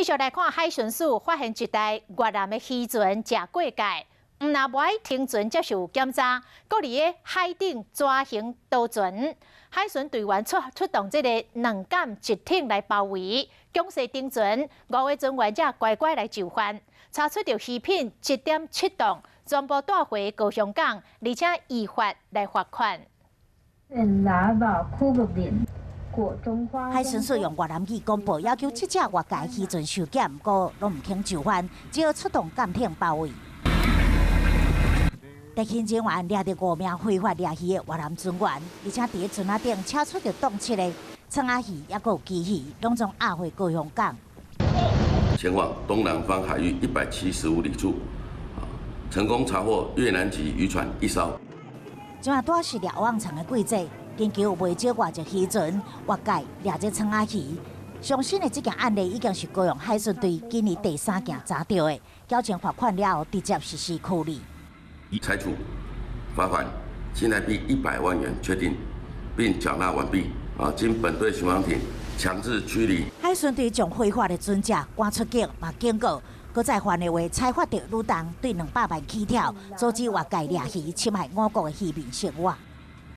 繼續來看海巡署發現一台越南的漁船食過界，毋但無愛停船接受檢查，閣佇咧海頂蛇行逃船。海巡隊員出動這個兩艦一艇來包圍，強勢停船，五個船員才乖乖來就範，查出著魚品7.7噸，全部帶回高雄港，而且依法來罰款。海巡署用越南語廣播要求這隻越界漁船受檢，毋過攏毋肯就範，只好出動艦艇包圍。特勤人員掠著五名非法掠魚的越南船員，而且佇咧船仔頂查出著凍七的創仔魚，抑閣有旗魚，攏總押回高雄港。前往東南方海域175里處，成功查獲越南籍漁船一艘。這馬拄是掠網場的季節。近期有袂少外籍漁船越界掠這創仔魚。上新的這件案例已經是高雄海巡隊今年第三件查著的，繳清罰款了後，直接實施處理。裁處罰款新台幣100萬元，確定並繳納完畢。啊，經本隊巡防艇強制驅離。海巡隊將非法的船隻趕出境，嘛警告，閣再犯的話，裁罰著愈重，對200萬起跳，阻止越界掠魚，侵害我國的漁民生活。